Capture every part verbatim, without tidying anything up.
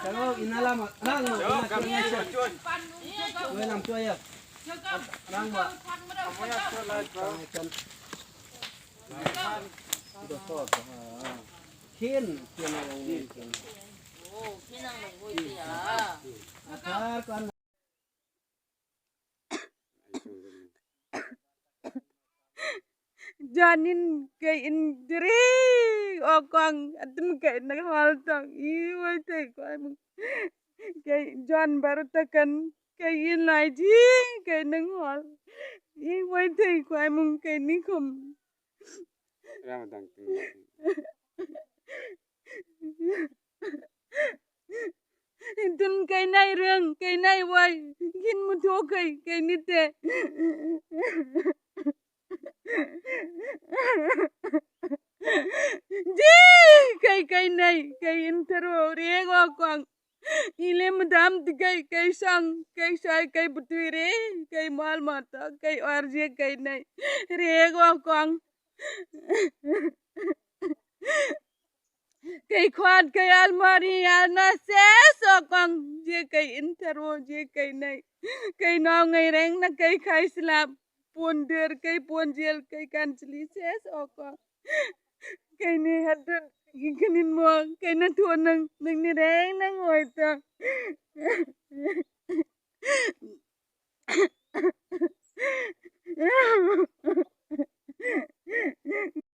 Chalo, ina lama, rang mo, ina chalo, ina chalo. Wei lam chua ya. Rang mo. Khin, khin ang wei khin. Athar kan. Janin ke in diri okong atum ke na hal tang i wai te kwai mung ke jan barata kan ke in lai ji ke nang hal i wai te kwai mung ke ni khum. Ramadan. Tun kai nai rang, kai nai wai, kin mu tho kai, kai ni te. Ji, kai, kai nai, kai in tharo, re go kwang. Ile madam ti kai, kai sang, kai sai, kai butui re, kai mal mata, kai arje, kai nai, re go kwang. Kai khwat, kai almari, alna se sokong, je kai intharo, je kai nai, kai nongai reng na, kai khai slap, pon der, kai pon jel, kai kanchli se sokong. Kai ni hadun, kai ni mo, kai na thuanang, nang ni reng nang oi ta.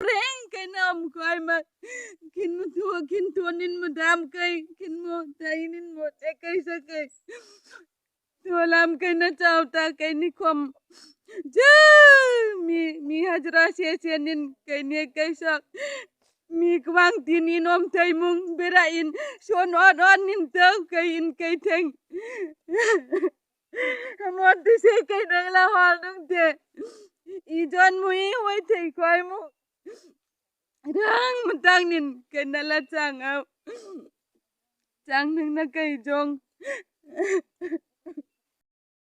Reng kai nam kai ma. Kin mu tu, kin tu nin mu dam kai, kin mu tai nin mu te kai sa kai. Tu lam kai na chau ta kai ni khom. Je mi, mi hajra se se nin kai ni kai sa. Mi kwang tin in om tai mung bera in son on on nin tau kai in kai theng. Mo tu se kai nang la hal nung te. I jon mu i wai thei khoi mu. Rang mutang nin kai na la chang au. Chang nung na kai jong.